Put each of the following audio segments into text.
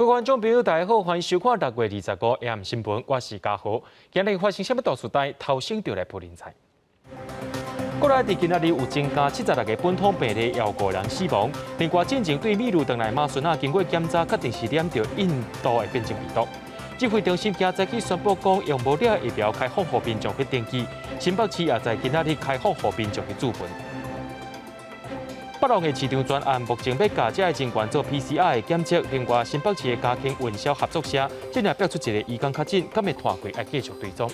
各位觀眾朋友，大家好，歡迎收看6月25 AM 新聞，我是嘉豪。今日發生啥物大事代，頭先就來報恁知。國內佇今仔日有增加76個本土病例，有五個人死亡。另外，進前對秘魯轉來馬孫仔經過檢查，確定是染著印度的變種病毒。指揮中心今早起宣布講，用無了疫苗開放予民眾去登記。新北市也在今仔日開放予民眾去注分。北龍的市場專案目前欲共遮的人員做 PCR 的檢測。另外，新北市的家庭運銷合作社今日標出一個移工確診，敢會拖過愛繼續追蹤。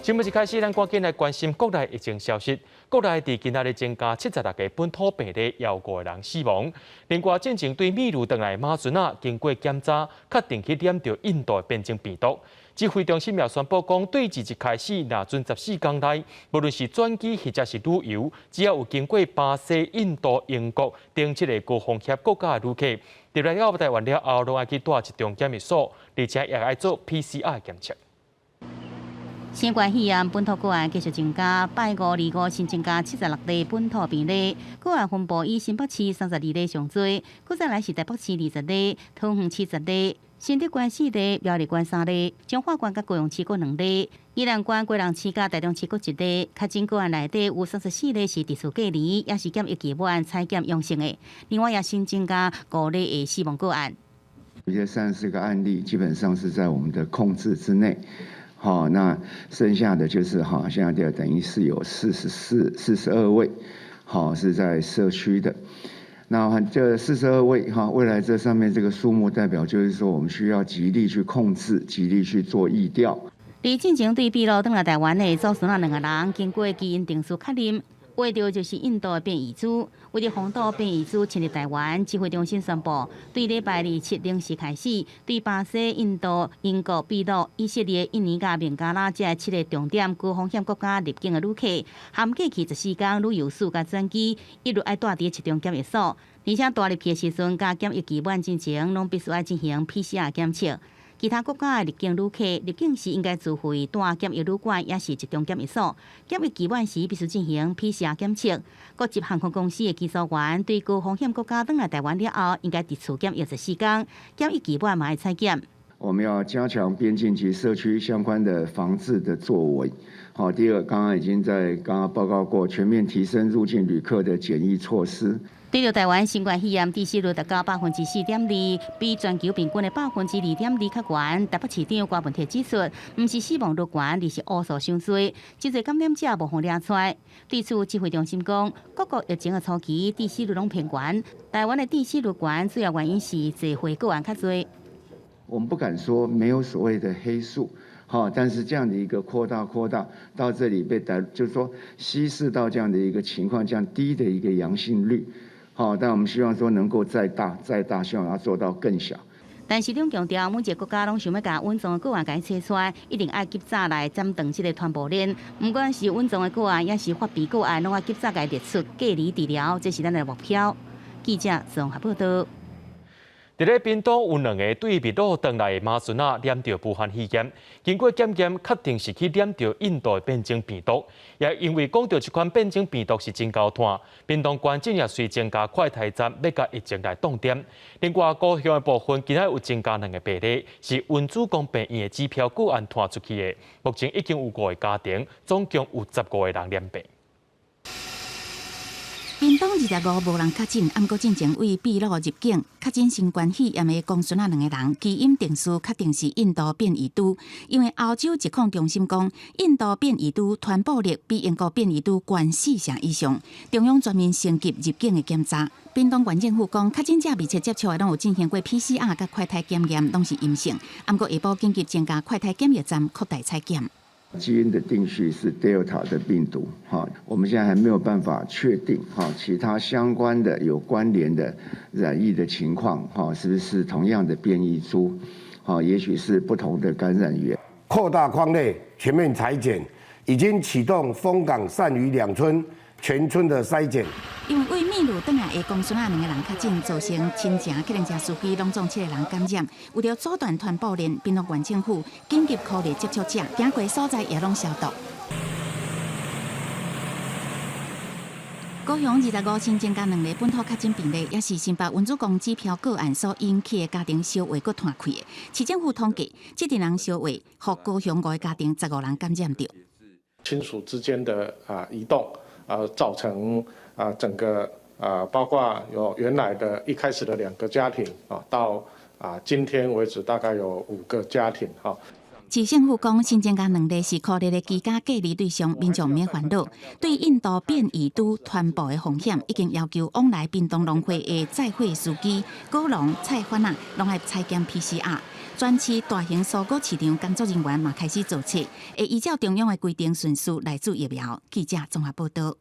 新聞一開始，咱趕緊來關心國內疫情消息。國內佇今仔日增加76個本土病例，有五個人死亡。另外，進前對秘魯轉來馬孫仔經過檢查，確定去染著印度的變種病毒。指揮中心也宣布講，對自一開始，若準14天內，無論是轉機或者是旅遊，只要有經過巴西、印度、英國等七個高風險國家的旅客，入來到台灣了後，攏愛去蹛集中檢疫所，而且也愛做 PCR 檢測。新冠肺炎本土個案繼續增加，拜五二五新增加76例本土病例，個案分布以新北市32例上濟，閣再來是台北市20例，桃園市10例，新竹縣四例，苗栗縣三例，彰化縣佮高雄市各兩例，宜蘭縣、基隆市佮台中市各一例。確診個案內底有34例是佇厝隔離，抑是檢疫期滿採檢陽性的。另外也新增加五例的死亡個案。這34個案例基本上是在我們的控制之內。好，那剩下的就是哈，現在就等於是有44、42位，好，是在社區的。那這42位哈，未來這上面這個數目代表就是說，我們需要極力去控制，極力去做疫調。佇進前對秘魯轉來台灣的祖孫仔兩個人，經過基因定序確認，懷著就是印度的變異株。為著防堵變異株侵入台灣，指揮中心宣布，對禮拜二七零時開始，對巴西、印度、英國、秘魯、以色列、印尼佮孟加拉這七个重點高風險國家入境的旅客，含過去14天旅遊史佮轉機，一律愛蹛佇集中檢疫所，而且蹛入去的時陣，佮檢疫期滿之前，攏必須愛進行 PCR 檢測。其他國家的入境旅客入境時應該自費蹛檢疫旅館，抑是集中檢疫所。檢疫期滿時必須進行 PCR 檢測。各級航空公司的機組員對高風險國家轉來台灣了後，應該佇厝檢疫14天，檢疫期滿嘛愛採檢。我們要加強邊境及社區相關的防治的作為。好，第二，剛剛已經在剛剛報告過，全面提升入境旅客的檢疫措施。對著台灣新冠肺炎致死率達到4.2%，比全球平均的2.2%較懸。台北市長柯文哲指出，毋是死亡率懸，而是烏數傷濟，真濟感染者無予掠出來。對此，指揮中心講，各國疫情的初期致死率攏偏懸，台灣的致死率懸，主要原因是濟歲個案較濟。我們不敢說沒有所謂的黑數，哈，但是這樣的一個擴大擴大到這裡被帶，就是說稀釋到這樣的一個情況，這樣低的一個陽性率。好，但我們希望說能夠再大再大，希望它做到更小。陳時中強調，每一個國家攏想欲共隱藏的個案共揣出來，一定愛及早來斬斷這個傳播鏈。毋管是隱藏的個案，抑是發病個案，攏愛及早共列出隔離治療，這是咱的目標。記者綜合報道。佇咧屏東有兩个對秘魯轉來的馬孫仔染著武漢肺炎，經過檢驗確定是去染著印度的變種病毒，也因為講著這款變種病毒是真𠢕傳，屏東縣政也隨增加快篩站，欲共疫情來擋點。另外，高雄的部分今仔有增加兩个病例，是溫主公病院的指標個案傳出去的，目前已經有五个家庭，總共有15個人染病。屏東25無人確診，毋過進前對秘魯入境確診新冠肺炎的公孫仔兩个人，基因定序確定是印度變異株。因為歐洲疾控中心講，印度變異株傳播力比英國變異株懸四成以上，中央全面升級入境的檢查。屏東縣政府講，確診者密切接觸的攏有進行過 PCR 佮快篩檢驗，攏是陰性。毋過下晡緊急增加快篩檢疫站擴大採檢。基因的定序是 Delta 的病毒，哈，我們現在還沒有辦法確定，哈，其他相關的有關聯的染疫的情況，哈，是不是同樣的變異株，哈，也許是不同的感染源。擴大匡列，全面採檢，已經啟動楓港、善嶼兩村全村的篩檢。因為對秘魯轉來的公孫仔兩个人確診，造成親情計程車司機攏總七个人感染。為著阻斷傳播鏈，屏東縣政府緊急呼籲接觸者，行過所在也攏消毒。高雄25新增加兩例本土確診病例，也是新北溫主公指標個案所引起的家庭相話閣湠開的。市政府統計，這陣人相話，予高雄五个家庭15人感染著。親屬之間的移動造成整個包括有原來的一開始的兩個家庭到今天為止大概有五個家庭哈。市政府講，新增加兩例是可能的居家隔離對象，民眾免煩惱。對印度變異株傳播的風險，已經要求往來屏東農會的載貨司機、果農、菜販仔，攏愛採檢 PCR。全市大型蔬果市場工作人員嘛開始做冊，會依照中央的規定順序來注疫苗。記者綜合報道。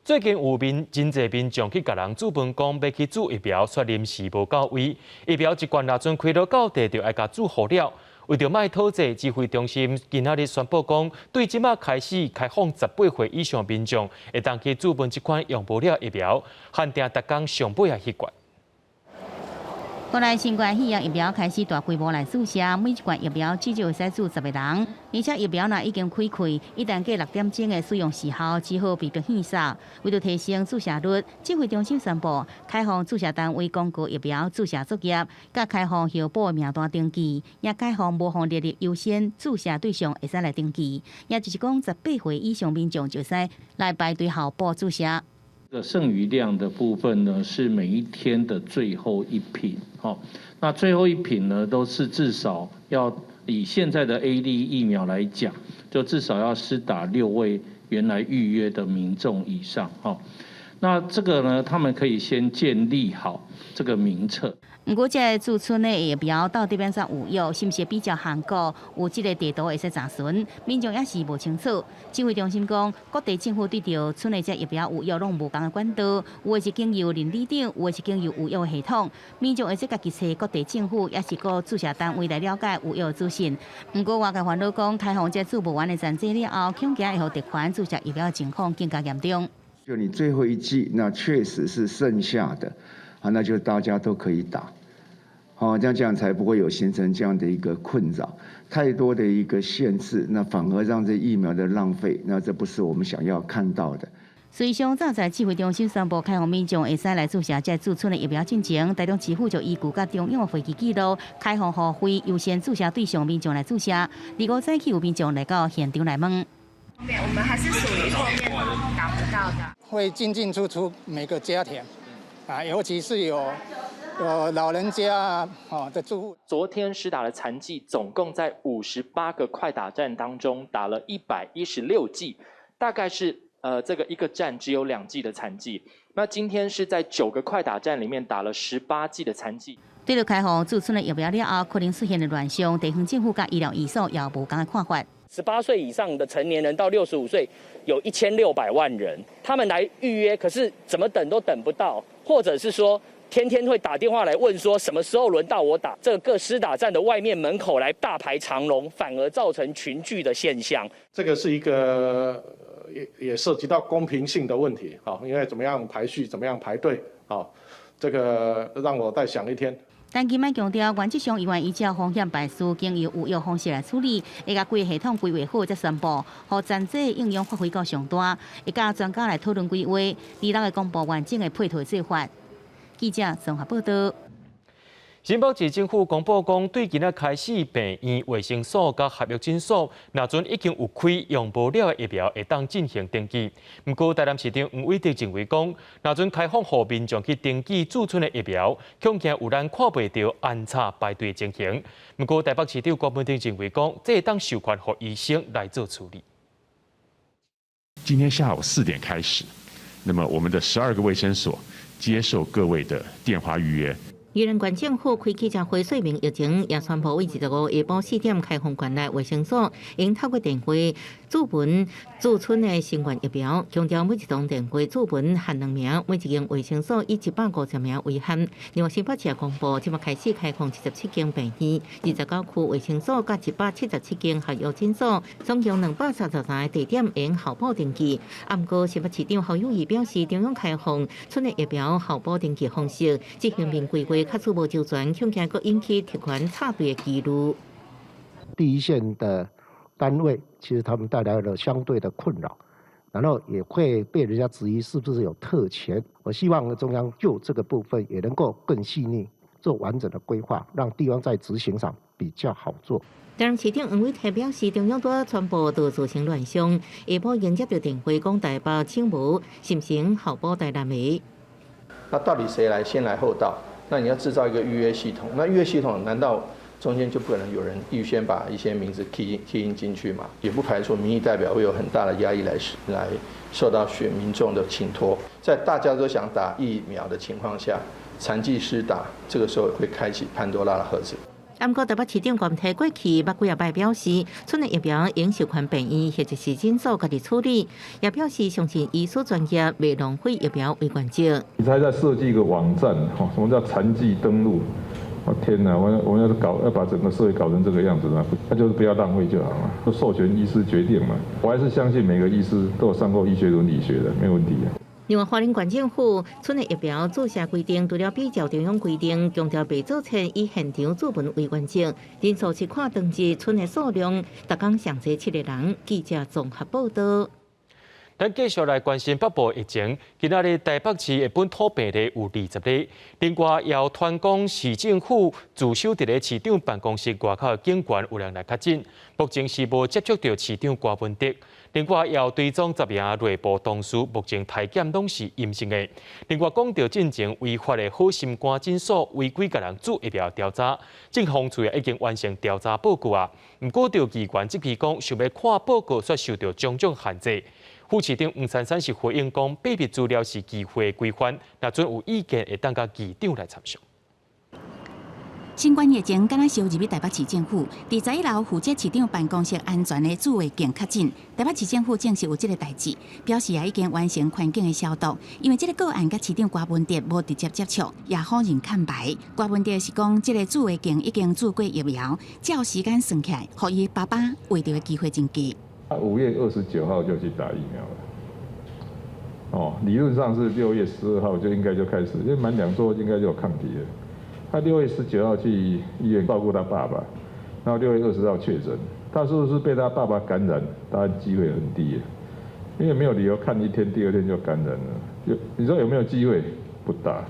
最近有民真濟民眾去共人注問講欲去注疫苗，卻臨時無夠位。疫苗一罐若陣開落到地，就愛共注予了。為著莫討債，指揮中心今仔日宣布講，對這馬開始開放18歲以上民眾，會當去注問這款用無了疫苗，限定逐工上尾仔彼罐。國內新冠肺炎疫苗開始大規模來注射，每一罐疫苗至少會使注10個人。而且疫苗若已經開開，一旦過6點鐘的使用時效，只好被迫棄送。為著提升注射率，指揮中心宣布開放注射單位廣告疫苗注射作業，佮開放候補的名單登記，也開放無予列入優先注射對象會使來登記。也就是講，18歲以上民眾就使來排隊候補注射。個剩餘量的部分呢，是每一天的最後一瓶，好，那最後一瓶呢，都是至少要以現在的 AZ 疫苗來講，就至少要施打六位原來預約的民眾以上，哈，那這個呢，他們可以先建立好這個名冊。毋過，這个贮存的疫苗到底欲按怎有效，是毋是比照韓國有這个地圖會使查詢？民眾也是無清楚。指揮中心講，各地政府對著賰的這疫苗有效攏無仝的管道，有的是經由鄰里長，有的是經由預約系統。民眾會使家己揣各地政府，抑是閣注射單位來了解有效資訊。毋過外界煩惱講，開放這注無完的殘劑了後，恐驚會予特權注射疫苗的情況更加嚴重。就你最後一劑，那確實是剩下的。啊，那就大家都可以打，好，這樣才不會有形成這樣的一個困擾，太多的一個限制，那反而讓這疫苗的浪費，那這不是我們想要看到的。隨上早在指揮中心宣布開放民眾會使來注射這贮存的疫苗進前，台中市府就依據佮中央的會議記錄，開放予非優先注射對象民眾來注射。25早起有民眾來到現場來問。我們還是屬於後面打不到的。會進進出出每個家庭。啊，尤其是有老人家啊的住戶。昨天施打的殘劑總共在58個快打站當中打了116劑，大概是這個一個站只有2劑的殘劑。那今天是在9個快打站裡面打了18劑的殘劑。對著開放贮存的疫苗了後，可能出現的亂象，地方政府佮醫療院所也無仝的看法。 18歲以上的成年人到65歲，有1600萬人，他們來預約，可是怎麼等都等不到，或者是說天天會打電話來問說什麼時候輪到我打？這個各施打站的外面門口來大排長龍，反而造成群聚的現象。這個是一個也涉及到公平性的問題，好，因為怎麼樣排序，怎麼樣排隊，好，這個讓我再想一天。陳其邁強調，原則上猶原依照風險排序，經由預約方式來處理，會共規個系統規劃好才宣布，予殘劑影響發揮到上大，會佮專家來討論規劃，26會公布完整的配套做法。記者綜合報道。新北市政府公布講，對今仔開始，病院、衛生所佮合約診所，若陣已經有開用無了的疫苗，會當進行登記。毋過，台南市長黃偉哲認為講，若陣開放予民眾去登記贮存的疫苗，恐驚有人看袂著安插排隊情形。毋過，台北市長郭文忠認為講，這會當授權予醫生來做處理。今天下午4點開始，那麼我們的12個衛生所接受各位的電話預約。宜蘭縣政府開記者會說明疫情，也宣布對25下晡4點開放縣內衛生所，會透過電話注文贮存的新冠疫苗，強調每一通電話注文限兩名，每一間衛生所以150名為限。另外，新北市也公布，這馬開始開放77間病院、29區衛生所佮177間合約診所，總共233個地點會候補登記。毋過，新北市長侯友宜表示，中央開放賰的疫苗候補登記方式，執行面規劃確實無周全，恐驚閣引起特權插隊的疑慮。第一線的單位，其實他們帶來了相對的困擾。然後也會被人家質疑是不是有特權。我希望中央就這個部分也能夠更細膩，做完整的規劃，讓地方在執行上比較好做。台南市長黃偉哲表示，中央拄宣布就造成亂象，下晡𪜶接著電話講台北請無，是毋是候補台南的？那到底誰來先來後到？那你要製造一個預約系統，那預約系統難道中間就不可能有人預先把一些名字 key in 進去嗎？也不排除民意代表會有很大的壓力來受到選民眾的請託，在大家都想打疫苗的情況下，殘劑施打，這個時候會開啟潘多拉的盒子。毋過台北市長郭提過去捌幾仔擺表示，村的疫苗應授權病院或者是診所家己處理，也表示相信醫師專業，袂浪費疫苗為原則。你還在設計一個網站，吼，什麼叫殘劑登錄？我天哪！我們要是搞要把整個社會搞成這個樣子呢？那就是不要浪費就好了，就授權醫師決定嘛。我還是相信每個醫師都有上過醫學倫理學的，沒問題。另外，花蓮縣政府村的疫苗注射規定，除了比照中央規定，強調袂做冊以現場注文為原則，人數是看當日村的數量，逐工上濟七個人。記者綜合報道。咱繼續來關心北部疫情。今仔日台北市的本土病例有20例，另外由團江市政府駐守佇咧市長辦公室外口的警員有人來確診，目前是無接觸著市長柯文哲。另外，有追蹤10名內部同事，目前篩檢攏是陰性的。另外，講著進前違法的好心肝診所違規共人注疫苗調查，政風處已經完成調查報告啊。毋過，著議員這邊講，想欲看報告，卻受著種種限制。副市長黃珊珊是回應講，秘密資料是議會規範，若準有意見會當佮議長來參詳。新冠疫情敢若燒入去台北市政府，佇11樓負責市長辦公室安全的朱偉健確診。台北市政府證實有這個代誌，表示也已經完成環境的消毒。因為這個個案佮市長柯文哲無直接接觸，也否認崁牌。柯文哲是講，這個朱偉健已經注過疫苗，照時間算起來，予伊爸爸患著的機會真低。他5月29號就去打疫苗了。哦，理論上是6月12號就應該就開始，因為滿2週應該就有抗體了。他6月19號去醫院照顧他爸爸，然後6月20號確診。他是不是被他爸爸感染？當然機會很低，因為沒有理由看一天，第二天就感染了。有你說有沒有機會？不大，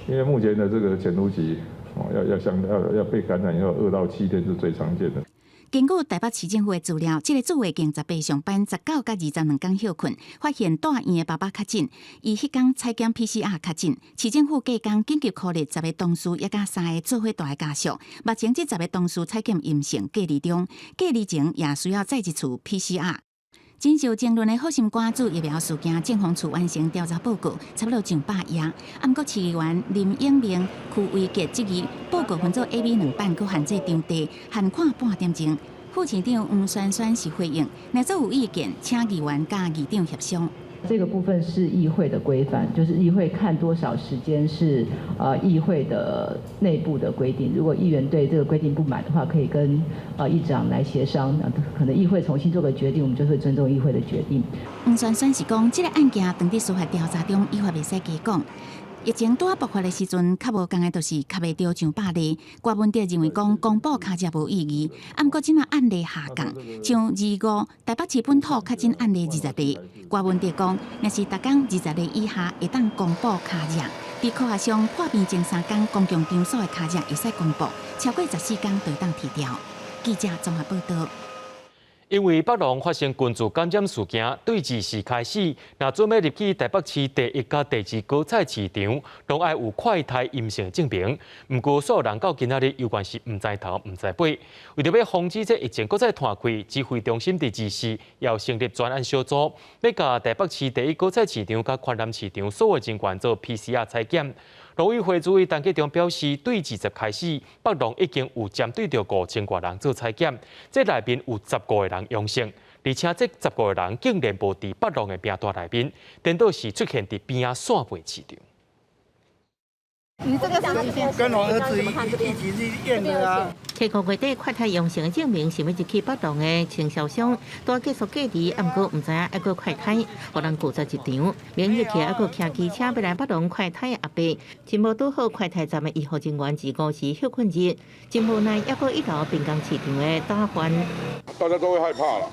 因為目前的這個潛伏期，哦，要要相要要被感染要2到7天是最常見的。根據台北市政府的資料，這個朱偉健18上班，19佮22工歇睏，發現蹛院的爸爸確診，伊彼工採檢 PCR 確診。市政府隔工緊急 call 十個同事，抑佮三個做伙蹛的家屬。目前這十個同事採檢陰性，隔離中，隔離前也需要再一次 PCR。真受爭論的好心肝注疫苗事件，政風處完成調查報告，差不多上百頁。啊，毋過市議員林永明、區維傑質疑報告分做 A、B 兩版，閣限制場地，限看半點鐘。副市長黃珊珊是回應，若做有意見，請議員佮議長協商。這個部分是議會的規範，就是議會看多少時間是議會的內部的規定。如果議員對這個規定不滿的話，可以跟議長來協商，可能議會重新做個決定，我們就會尊重議會的決定。黃珊珊是講，這個案件當佇司法調查中，依法袂使加講。疫情拄仔爆發的時陣，較無仝的就是較袂著上百例。柯文哲認為講公布跤跡無意義，啊，毋過這馬案例下降，像二五台北市本土確診案例20例。柯文哲講，若是逐工20例以下，會當公布跤跡。佇科學上破病前三工公共場所的跤跡會使公布，超過14工就會當提掉。記者綜合報道。因為北龍發生群聚感染事件，對24開始，若準備入去台北市第一佮第二高菜市場，攏愛有快篩陰性證明。毋過，所有人到今仔日猶原是毋知頭毋知尾。為著欲防止這疫情閣再湠開，指揮中心佇24要成立專案小組，欲共台北市第一果菜市場佮寬南市場所有人員做 PCR 採檢。農委會主委陳吉仲表示，對20開始，北農已經有針對著5000外人做採檢，這內面有15個人陽性，而且這15個人竟然無佇北農的名單內面，顛倒是出現佇邊仔散賣市場。你這個是跟我兒子一起去驗的啊。提個月底快篩陽性的證明，想欲入去北農的經銷商，拄結束隔離，毋過毋知影愛閣快篩，予人拒絕入場。免疫起來閣騎機車欲來北農快篩的阿伯，真無拄好快篩站的醫護人員25時歇睏日，真無奈猶閣一樓濱江市場的打翻。大家都會害怕啦，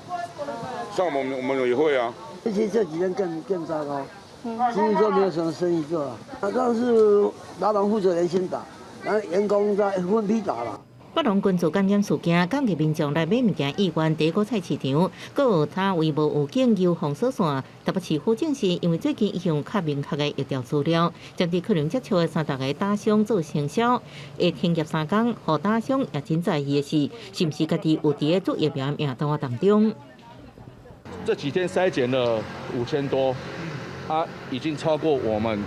像我們我們也會啊。而且這幾天更糟糕，其實說沒有什麼生意做啊。當時老闆負責人先打，然後員工再分批打啦。北龍群組感染事件，今日民眾來買物件意願佇果菜市場，閣有攤位無預警由封鎖線。台北市府證實，因為最近已經有較明確的疫調資料，針對可能接觸的30個打商做承銷，會停業3工，予打商也真在意的是，是毋是家己有佇咧注疫苗名單當中？這幾天篩檢了5000多，啊，已經超過我們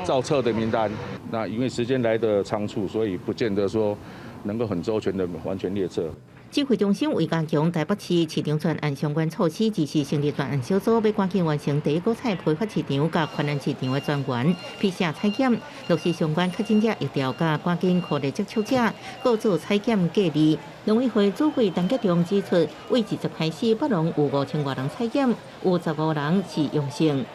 造冊的名單。那因為時間來得倉促，所以不見得說能夠很周全的完全列冊。指揮中心為加強台北市市場專案相關措施，指示成立專案小組，欲趕緊完成第一果菜批發市場佮寬南市場的專員 PCR 採檢，落實相關確診者疫調佮趕緊擴大接觸者，閣做採檢隔離。農委會主委陳吉仲指出，為20開始，北農有5000外人採檢，有15人是陽性。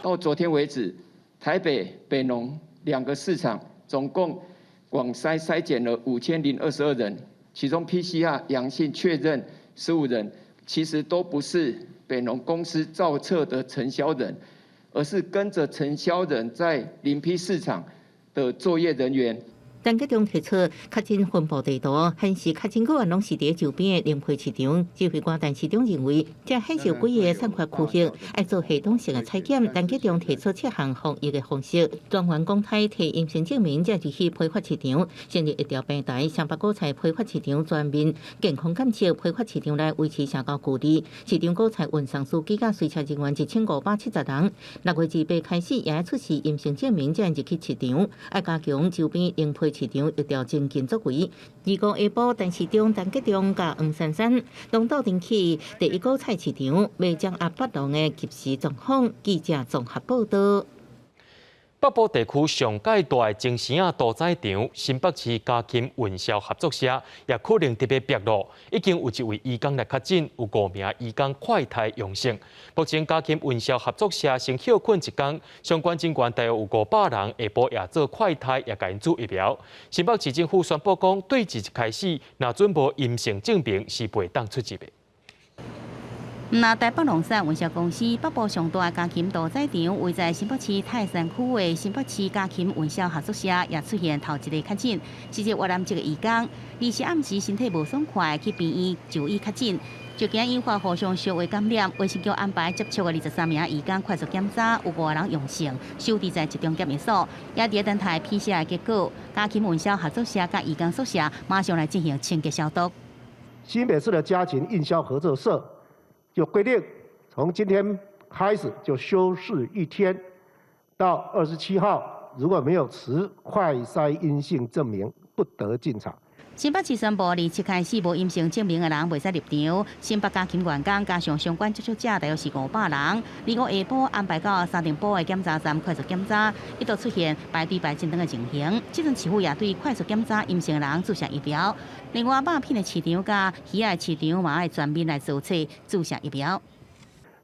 到昨天為止，台北、北農兩個市場總共廣篩篩檢了5022人，其中 PCR 陽性確認15人，其實都不是北農公司造冊的承銷人，而是跟着承銷人在林批市場的作業人員。陳吉仲提出確診分布地圖，顯示確診個案攏是佇周邊的靈批市場。指揮官陳時中認為，這顯示幾个散發區域愛做系統性的採檢。陳吉仲提出七項防疫的方式，專員公開提陰性證明，才入去批發市場，成立疫調平台，雙北果菜批發市場全面健康監測，批發市場來維持社交距離。市場果菜運送司機佮隨車人員1570人，6月28開始也愛出示陰性證明，才入去市場。愛加強周邊靈批市場疫調精進作為。25下晡，陳時中、陳吉仲佮黃珊珊攏鬥陣去第一果菜市場，欲掌握北農的即時狀況。記者綜合報導。北部地區上蓋大的精生仔屠宰場，新北市家禽運銷合作社也可能特別煏咯，已經有一位移工來確診，有五名移工快篩陽性。目前家禽運銷合作社先歇睏一工，相關人員大約有500人，下晡也做快篩，也共𪜶注疫苗。新北市政府宣布講，對二日開始，若準無陰性證明，是袂當出入的。那台北農產運銷公司北部上大家禽屠宰場，位在新北市泰山區的新北市家禽運銷合作社，也出現頭一个確診，是一個越南籍的移工，二四暗時身體無爽快，去病院就醫確診，就驚引發互相相互感染，衛生局安排接觸的23名移工快速檢查，有五個人陽性，收治在集中檢疫所，也佇等待 PCR 結果。家禽運銷合作社佮移工宿舍馬上來進行清潔消毒。新北市的家禽運銷合作社就規定，從今天開始就休市一天，到27號，如果沒有持快篩陰性證明，不得進場。新北市宣布，27開始無陰性證明的人袂使入場。新北家禽員工加上相關接觸者，大約是500人。25下晡安排到三重埔的檢查站快速檢查，一度出現排隊排真長的情形。這陣市府也對快速檢查陰性的人注射疫苗。另外，肉品的市場佮魚仔市場嘛愛全面來做測注射疫苗。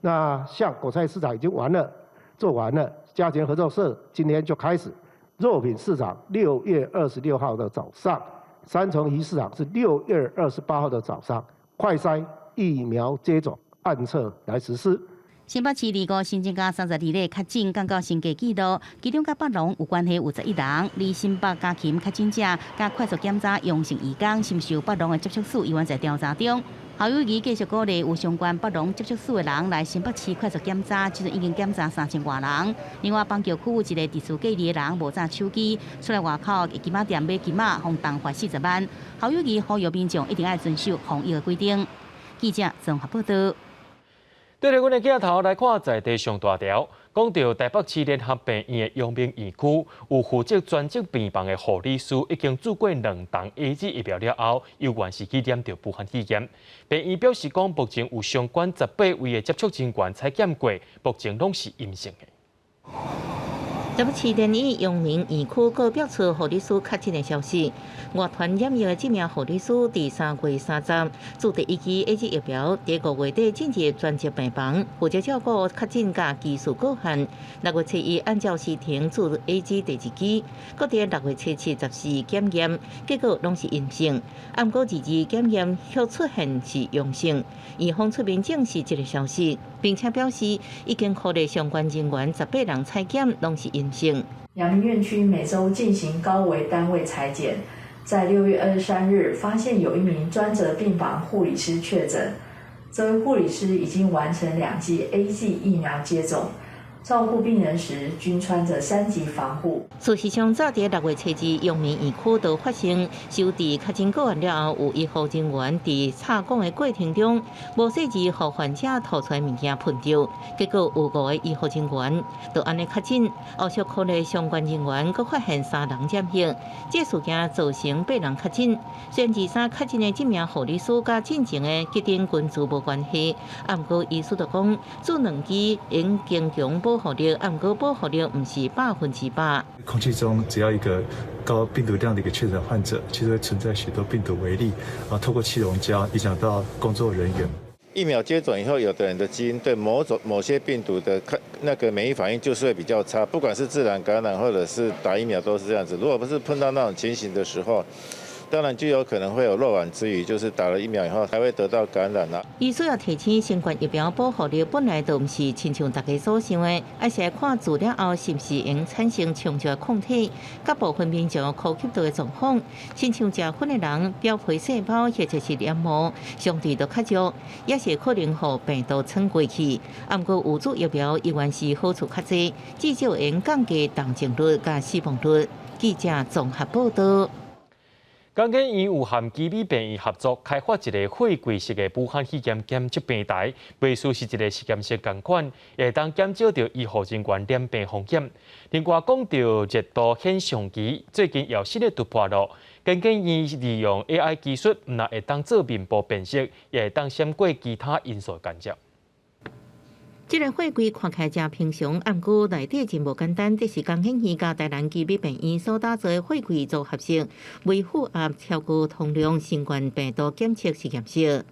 那像果菜市場已經完了，做完了，家禽合作社今天就開始，肉品市場6月26號的早上。三重魚市場是6月28號的早上，快篩疫苗接種按策來實施。新北市25新增加32例確診，降到新低紀錄。其中佮北農有關係有11人，而新北家禽確診者佮快速檢查陽性移工，是毋是有北農的接觸史，猶原在調查中。侯友宜繼續鼓勵有相關北農接觸史的人來新北市快速檢查，這陣已經檢查3000外人。另外，板橋區有一个佇厝隔離的人無帶手機，出來外口金仔店買金仔，予重罰40萬。侯友宜呼籲民眾一定愛遵守防疫的規定。記者綜合報導。對著阮的鏡頭來看，在地上大條，講著台北市聯合病院的陽明院區，有負責專責病房的護理師已經注過兩劑 AZ 疫苗了後，猶原是去染著武漢肺炎。病院表示講，目前有相關18位的接觸人員採檢過，目前攏是陰性的。台北市联医阳明院區閣爆出護理師確診的消息，外傳染疫的這名護理師佇3月30注第一劑 AZ 疫苗，佇5月底進入專責病房，負責照顧確診佮疑似個案。6月初一按照時程注 AZ 第二劑，閣佇6月初七十四檢驗，結果攏是陰性。毋過22檢驗卻出現是陽性，院方出面證實這个消息，並且表示已經呼籲相關人員18人採檢，攏是陰性。陽明院區每週進行高危單位採檢，在6月23日發現有一名專責病房護理師確診，這位護理師已經完成兩劑 AZ 疫苗接種。照顧病人時均穿著三級防護。事實上，早佇6月初二，陽明院區就發生收治確診個案了後，有醫護人員佇插管的過程中，無細緻予患者吐出來物件噴著，結果有五个醫護人員就按呢確診，後續科內相關人員閣發現三人染疫，這事件造成八人確診。雖然23確診的這名護理師佮進前的急診群組無關係，毋過醫師就講，注兩劑應加強保護力，毋過保護力毋是100%。空氣中只要一個高病毒量的一個確診患者，其實會存在許多病毒微粒，啊，透過氣溶膠影響到工作人員。疫苗接種以後，有的人的基因對某種某些病毒的那個免疫反應就是會比較差，不管是自然感染或者是打疫苗都是這樣子。如果不是碰到那種情形的時候，當然就有可能會有漏網之魚，就是打了疫苗以後還會得到感染啦。醫師也提醒，新冠疫苗保護力本來就毋是親像大家所想的，而是愛看注了後是毋是會產生充足的抗體，佮部分民眾呼吸道的狀況，親像食薰的人表皮細胞或者是黏膜相對都較弱，也是可能予病毒竄過去。毋過有注疫苗依然是好處較濟，至少會降低重症率佮死亡率。記者綜合報道。江檢院有和奇美病院合作開發一个貨櫃式的武漢肺炎檢測平台，袂輸是一个實驗室仝款，會當減少著醫護人員染病風險。另外講著熱度顯像機，最近有新的突破囉。江檢院利用 AI 技術，毋但會當做面部辨識，也會當閃過其他因素干擾。這个貨櫃看起來誠平常，毋過內底真無簡單。這是江檢院佮台南奇美病院所打造的貨櫃組合式微負壓超高通量新冠病毒檢測實驗室。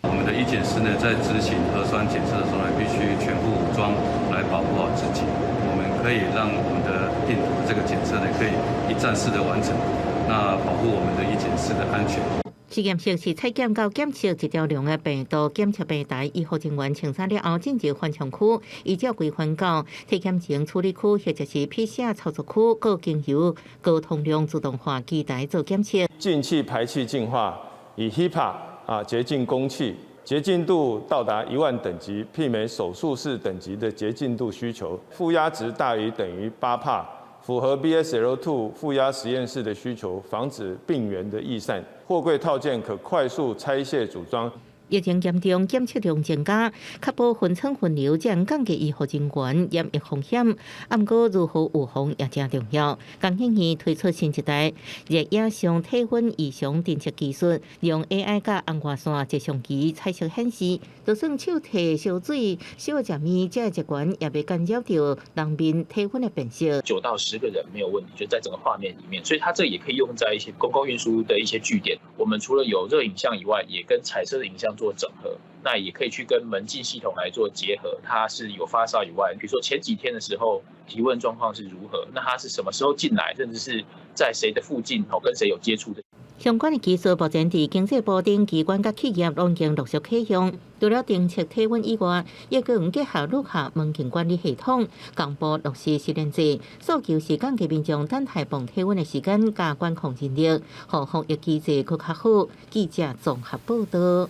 我們的醫檢師呢，在執行核酸檢測的時候呢，必須全副武裝來保護好自己。我們可以讓我們的病毒這個檢測呢，可以一站式的完成，那保護我們的醫檢師的安全。實驗室是採檢佮檢測一條龍的病毒檢測平台，醫護人員穿衫了後進入緩衝區，依照規範到體檢前處理區或者是 PCR 操作區，閣經由高通量自動化機台做檢測。進氣排氣淨化，以 HEPA 啊潔淨空氣，潔淨度到達1萬等級，媲美手術室等級的潔淨度需求，負壓值大於等於8帕。符合 BSL-2 負壓實驗室的需求，防止病原的逸散。貨櫃套件可快速拆卸組裝。疫情嚴重，檢測量增加，確保分層分流，才能降低醫護人員染疫風險。毋過，如何預防也誠重要。江檢院推出新一代熱影像體溫異常偵測技術，用 AI 佮紅外線攝像機彩色顯示，就算手提燒水、小食物，這個習慣也袂干擾著人面體溫的辨識。 9到10個人沒有問題，就在整個畫面裡面，所以它這也可以用在一些公共運輸的一些據點。我們除了有熱影像以外，也跟彩色的影像做整合，那也可以去跟門禁系統來做結合。它是有發燒以外，比如說前幾天的時候體溫狀況是如何，那他是什麼時候進來，甚至是在誰的附近，跟誰有接觸的。相關的技術目前佇經濟部等機關佮企業攏已經陸續啟用。除了偵測體溫以外，也閣用結合旅客門禁管理系統，同步落實實聯制，訴求是降低民眾等待磅體溫的時間，佮管控人力，予防疫機制閣較好。記者綜合報道。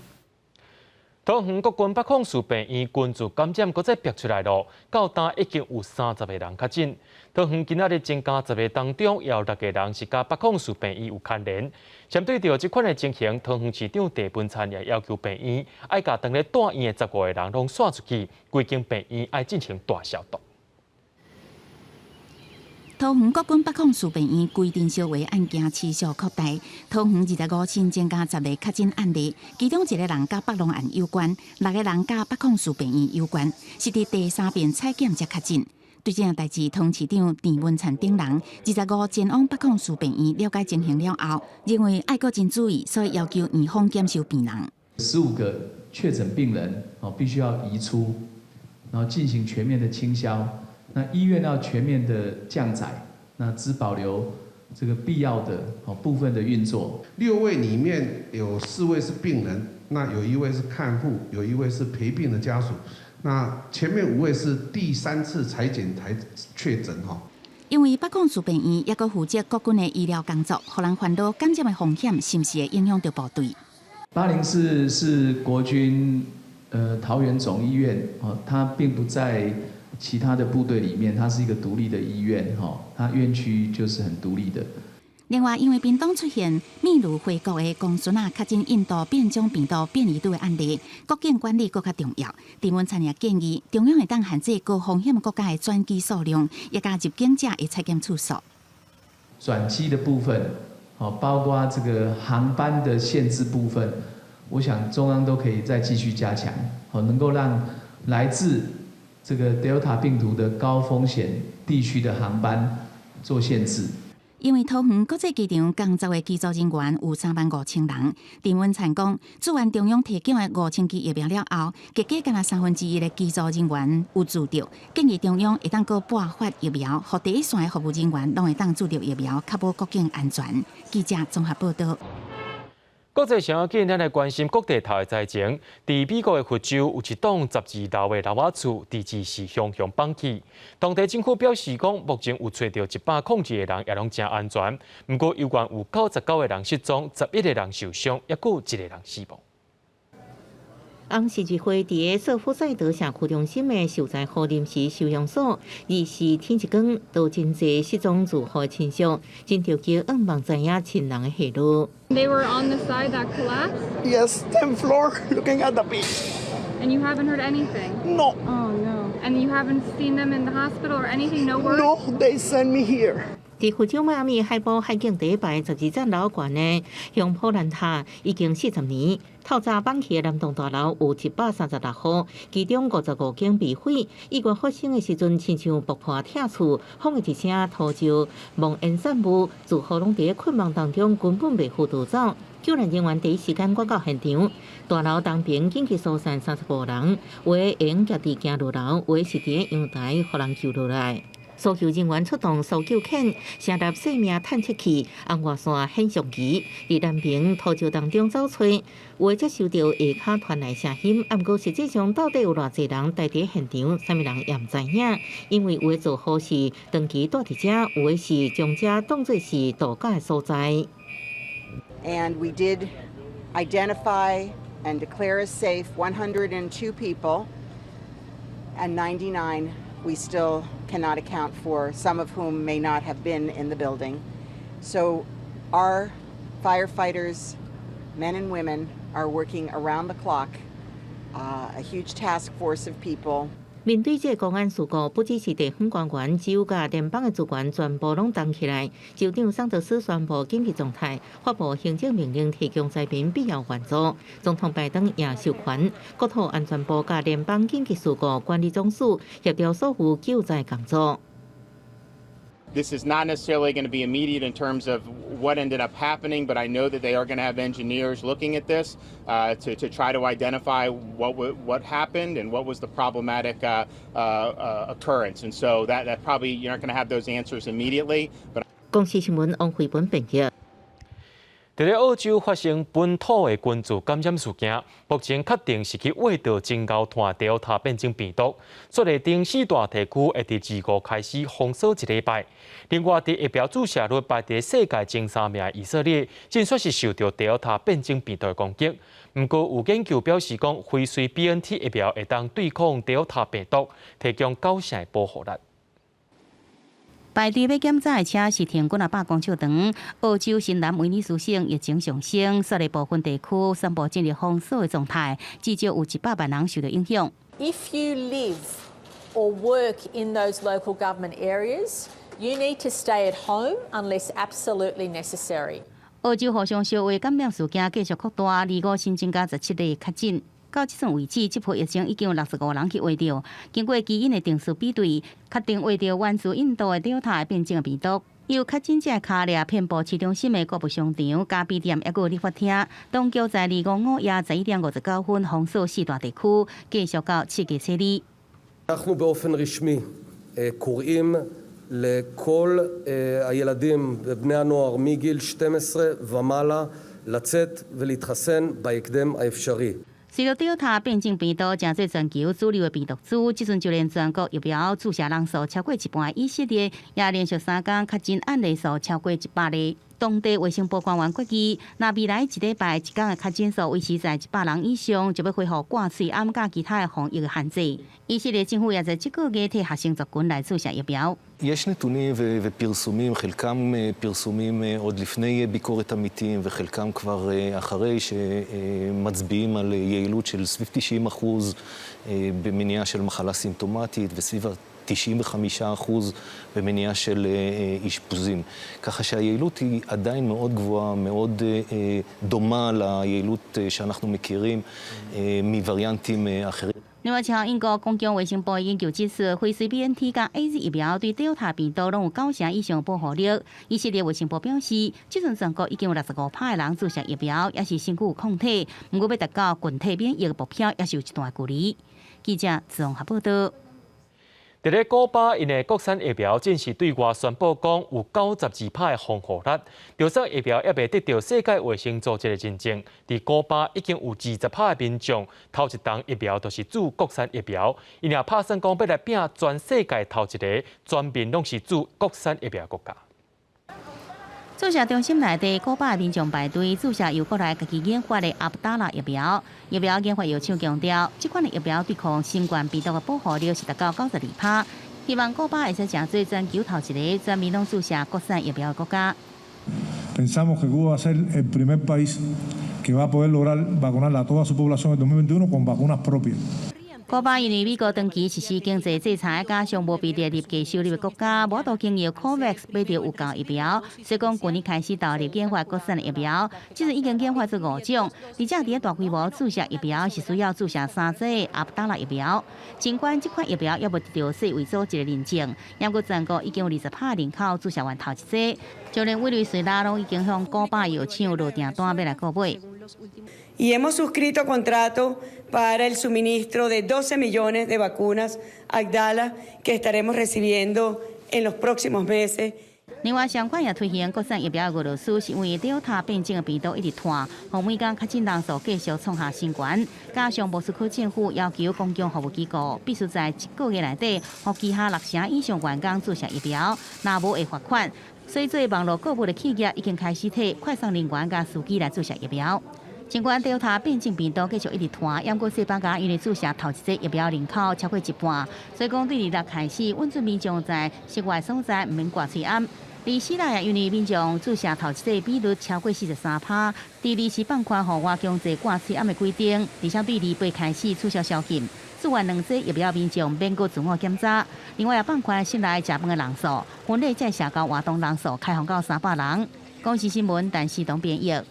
桃園國軍北控室病院群聚感染，閣再爆出來囉，到今已經有30個人確診。桃園今仔日增加10個當中，有六個人是佮北控室病院有牽連。針對著這款的情形，桃園市長鄭文燦也要求病院愛共當咧住院的15個人攏徙出去，規間病院愛進行大消毒。桃園國軍北控事病院規陣相話案件持續擴大，桃園25新增加10個確診案例，其中一個人佮北龍案有關，六個人佮北控事病院有關，是佇第三遍採檢才確診。對這件代誌，桃園市長鄭文燦等人25前往北控市病院了解情形了後，認為愛閣真注意，所以要求院方減收病人。 15個確診病人哦，必須要移出，然後進行全面的清消。那醫院要全面的降載，那只保留這個必要的哦部分的運作。六位裡面有四位是病人，那有一位是看護，有一位是陪病的家屬。那前面五位是第三次採檢才確診哈。因為北控市病院抑閣負責國軍的醫療工作，予人煩惱感染的風險是毋是會影響著部隊？ 804是國軍桃園總醫院哦，它並不在其他的部隊裡面，它是一個獨立的醫院哈，它院區就是很獨立的。另外，因為屏東出現秘魯回國的公孫仔確診印度變種病毒變異株的案例，國境管理閣較重要。鄭文燦也建議，中央會當限制高風險國家的轉機數量，也佮入境者的採檢次數。轉機的部分，哦，包括這個航班的限制部分，我想中央都可以再繼續加強，哦，能夠讓來自這個 Delta 病毒的高風險地區的航班做限制。因為桃園國際機場工作的機組人員有3萬5千人，鄭文燦講，注完中央提供的5000劑疫苗了後，結果干焦1/3的機組人員有注著，建議中央會當閣撥發疫苗，予第一線的服務人員攏會當注著疫苗，確保國境安全。記者綜合報道。國際上緊，咱來關心國地頭的災情。佇美國的佛州有一棟12樓的樓仔厝，佇二四雄雄崩去。當地政府表示講，目前有揣著102個人，也攏誠安全。毋過，猶原有99個人失蹤，11個人受傷，抑閣有一個人死亡。紅十字會佇個瑟夫賽德社區中心的受災戶臨時收容所，二四天一更都真濟失蹤住戶親屬，真著急向望知影親人的下落。 They were on the side that collapsed? Yes, 10th floor, looking at the beach. And you haven't heard anything? No. Oh no. And you haven't seen them in the hospital or anything? No word? No, they sent me here. 佇佛州邁阿密海埔海景第一排12層樓懸的香普蘭塔已經40年。透早崩去的南棟大樓有136戶，其中55間被毀。意外發生的時陣，親像爆破拆厝，轟的一聲土石濃煙散霧，住戶攏佇咧困夢當中，根本袂赴逃走。救援人員第一時間趕到現場，大樓東邊緊急疏散35人，有的會用夾佇行落樓，有的是佇咧陽台予人救落來。搜救人員出動搜救犬，成立生命探測器、紅外線顯像儀，佇南邊土石當中找揣，有的則收著下跤傳來聲音，毋過實際上到底有偌濟人待佇現場，啥物人也毋知影，因為有的住戶是長期蹛佇遮，有的是將遮當做是度假的所在。 And we did identify and declare as safe 102 people, and 99 we still cannot account for, some of whom may not have been in the building. So our firefighters, men and women, are working around the clock, a huge task force of people. 面對這個公安事故，不只是地方官員，州佮聯邦的資源全部攏動起來。州長桑德斯宣布緊急狀態，發布行政命令，提供災民必要援助。總統拜登也授權國土安全部佮聯邦緊急事故管理總署協調所有救災工作。 This is not necessarily going to be immediate in terms of what ended up happening, but I know that they are going to have engineers looking at this to try to identify what happened and what was the problematic occurrence. And so that probably you're not going to have those answers immediately. But 公視新聞王慧文編譯。佇咧澳洲發生本土的群聚感染事件，目前確定是去餵著真猴傳 Delta 變種病毒。雪梨頂四大地區會佇25開始封鎖一禮拜。另外，佇疫苗注射率排佇世界前三名的以色列，進說是受著 Delta 變種病毒的攻擊。毋過有研究表示講，輝瑞 BNT 疫苗會當對抗 Delta 病毒，提供9成的保護力。排隊欲檢查的車是停幾若百公尺長。澳洲新南威爾斯省疫情上升，雪梨部分地區宣布進入封鎖的狀態，至少有100萬人受著影響。 If you live or work in those local government areas, you need to stay at home unless absolutely necessary. 澳洲互相相話感染事件繼續擴大，25新增加17例確診。到這陣為止，這波疫情已經有65人去穢著。經過基因的定序比對，確定穢著源自印度的 Delta 變種病毒。有確診者跤跡遍佈市中心的購物商場、咖啡店，抑閣理髮廳。當局在25午夜11點59分封鎖四大地區，繼續到7月初2。 אנחנו באופן רשמי קוראים לכל הילדים ובני הנוער מגיל 12 ומעלה לצאת ולהתחסן בהקדם האפשרי. 隨著 Delta 變種病毒成做全球主流的病毒株，這陣就連全國疫苗注射人數超過一半，以色列也連續3工確診案例數超過100例。當地衛生部官員決議，若未來一禮拜一工的確診數維持在100人以上，就欲恢復掛喙罨佮其他的防疫限制。以色列政府也在這個月替學生族群來注射疫苗。 יש נתונים ופרסומים, חלקם פרסומים עוד לפני ביקורת עמיתים וחלקם כבר אחרי, שמצביעים על יעילות של סביב 90% במניעה של מחלה סימפטומטית וסביב 95% במניעה של אשפוזים. ככה שהיעילות היא עדיין מאוד גבוהה, מאוד דומה ליעילות שאנחנו מכירים מווריאנטים אחרים. 另外，像英國公共衛生部研究指出，輝瑞 BNT 佮 AZ 疫苗對 Delta 病毒攏有9成以上保護力。以色列衛生部表示，這陣全國已經有65%的人注射疫苗，抑是身軀有抗體，毋過欲達到群體免疫的目標，抑是有一段距離。記者綜合報道。佇咧古巴，𪜶的國產疫苗正式對外宣布講有92%的防護力。著算疫苗猶未得著世界衛生組織的認證，佇古巴已經有20%的民眾頭一針疫苗就是注國產疫苗。𪜶也拍算講欲來拚全世界頭一个全民攏是注國產疫苗國家。注射中心內底，古巴的民眾排隊注射由國內家己研發的阿布達拉疫苗。疫苗研發藥廠強調，這款的疫苗對抗新冠病毒的保護力是達到92%。希望古巴會使成做全球頭一个全民攏注射國產疫苗的國家。 Pensamos que Cuba va a ser el primer país que va a poder lograr vacunar a toda su población en 2021 con vacunas propias. 古巴因為美國長期實施經濟制裁，加上無被列入低收入的國家，無法度經由 COVAX 買著有夠疫苗，所以講舊年開始投入研發國產的疫苗，這陣已經研發出五種，而且佇咧大規模注射疫苗是需要注射三劑阿布達拉疫苗。儘管這款疫苗猶未得著世衛組織的認證，毋過全國已經有20%人口注射完頭一劑，就連委內瑞拉攏已經向古巴藥廠落訂單欲來購買。 Y hemos suscrito contrato para el suministro de 12 millones de vacunas Abdala que estaremos recibiendo en los próximos meses. 另外，相關也推行國產疫苗的俄羅斯，是因為 Delta 變種的病毒一直傳，予每工確診人數繼續創下新高。加上莫斯科政府要求公共服務機構必須在一個月內底，予旗下六成以上員工注射疫苗，若無會罰款。所以，做網路購物的企業已經開始替快送人員佮司機來注射疫苗。儘管 Delta 變種病毒繼續一直傳，毋過西班牙因為注射頭一劑疫苗人口超過一半，所以講對26開始，允准民眾在室外所在毋免掛喙罨。而希臘也因為民眾注射頭一劑比率超過43%，佇二時放寬戶外強制掛喙罨的規定，而且對28開始取消宵禁，注完兩劑疫苗民眾免閣自我檢查。另外也放寬室內食飯的人數，婚禮佮社交活動人數開放到300人。公視新聞，陳世東編譯。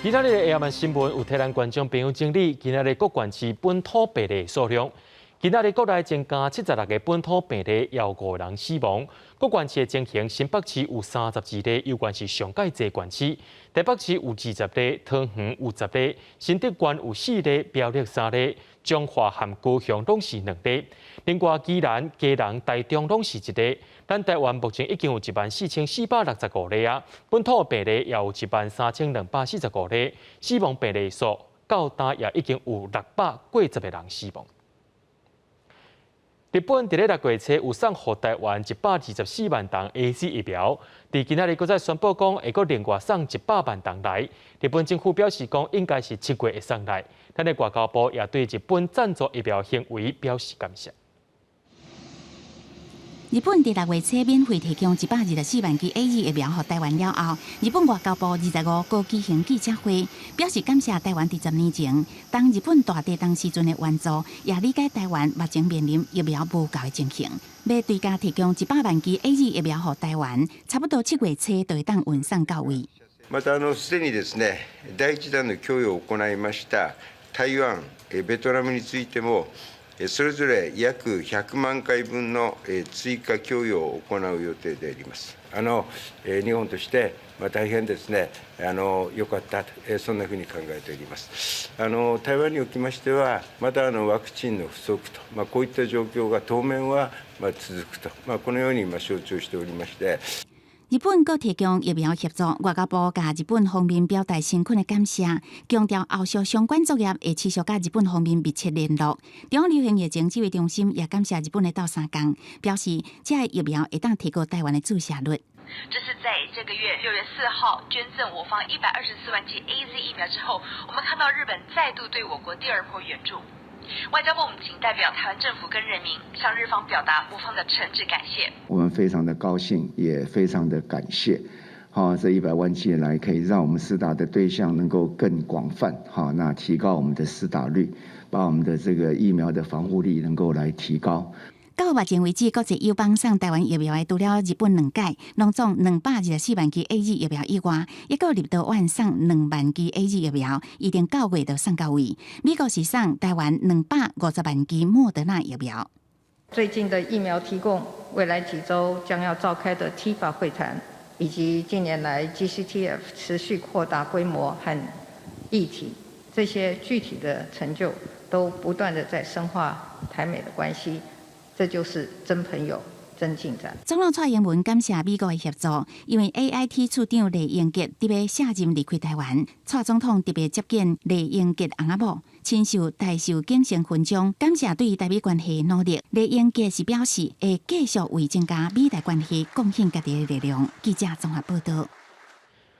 今仔日的下晚新聞有替咱觀眾朋友整理今仔日各縣市本土病例數量。今仔日國內增加76個本土病例，有5人死亡。各縣市的情形，新北市有32例，猶原是上蓋濟縣市；台北市有20例，桃園有10例，新竹縣有4例，苗栗3例，彰化和高雄攏是2例。另外，宜蘭、基隆、台中攏是1例。咱台灣目前已經有14,465例啊，本土病例也有13,245例，死亡病例數到今也已經有680個人死亡。日本佇咧6月初有送予台灣124萬筒 AZ 疫苗，佇今仔日閣再宣布講會閣另外送100萬筒來。日本政府表示講應該是7月會送來。咱的外交部也對日本贊助疫苗行為表示感謝。日本佇六月初免費提供124萬劑 AZ 疫苗予台灣了後，日本外交部25號舉行記者會，表示感謝台灣佇10年前當日本大地震時陣的援助，也理解台灣目前面臨疫苗無夠的情形，欲追加提供100萬劑 AZ 疫苗予台灣，差不多7月初就會當運送到位。またすでにですね、第一弾の供与を行いました台灣、ベトナムについても、それぞれ約100萬回分の追加供与を行う予定であります。日本として大変ですね、良かったと、そんなふうに考えております。台灣におきましては、まだワクチンの不足と、こういった状況が当面は続くと、このように承知をしておりまして。日本閣提供疫苗協助，外交部共日本方面表達誠懇的感謝，強調後續相關作業會持續佮日本方面密切聯絡。中央流行疫情指揮中心也感謝日本的鬥相共，表示這个疫苗會當提高台灣的注射率。這是在這個月6月4號捐贈我方124萬劑 AZ 疫苗之後，我們看到日本再度對我國第二波援助。外交部，我們謹代表台灣政府跟人民向日方表達我方的誠摯感謝。我們非常的高興，也非常的感謝，哈，這100萬劑來可以讓我們施打的對象能夠更廣泛，哈，那提高我們的施打率，把我們的這個疫苗的防護力能夠來提高。到目前為止，國際友邦送台灣疫苗的，除了日本兩屆，攏總224萬劑 AZ 疫苗以外，抑閣立陶宛送2萬劑 AZ 疫苗，預定9月就送到位。美國是送台灣250萬劑莫德納疫苗。最近的疫苗提供，未來幾週將要召開的 TIFA 會談，以及近年來 GCTF 持續擴大規模和議題，這些具體的成就，都不斷的在深化台美的關係。這就是真朋友、真進展。總統蔡英文感謝美國的協助，因為 AIT 處長酈英傑得欲卸任離開台灣，蔡總統特別接見酈英傑翁仔某，親授大綬景星勳章，感謝對台美關係的努力。酈英傑是表示會繼續為增加美台關係貢獻家己的力量。記者綜合報道。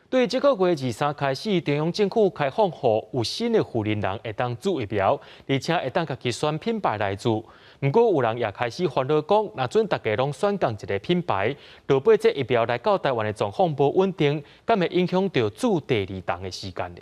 對這個月23開始，中央政府開放予有新的婦人人會當注疫苗，而且會當家己選品牌來注。毋過有人也開始煩惱講，若準大家攏選仝一个品牌，落尾這疫苗來到台灣的狀況無穩定，敢會影響著注第二針的時間呢？